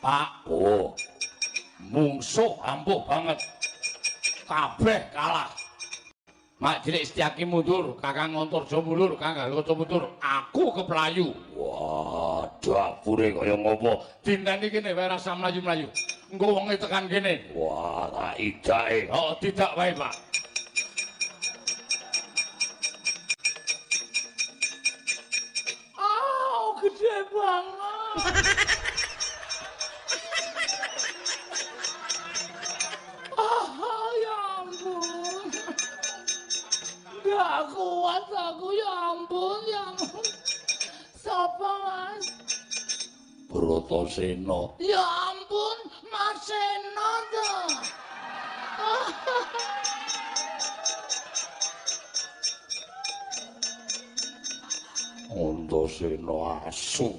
Pak, oh. Mungsuh ampuh banget. Kabeh kalah. Mak Cilik Setyaki mundur, Kakang Antarja mundur, Kakang Gatot mundur, aku keplayu. Wah, dapure kaya ngopo? Dinteni kene wae rasa mlayu-mlayu. Engko wonge tekan kene. Wah, tak idake. Oh, tidak wae, Pak. Oh, gede banget. Ah, ya ampun. Gak kuat aku, ya ampun, ya ampun. Siapa, Mas? Bratasena. Ya ampun, Mas Seno toh. Antasena asu.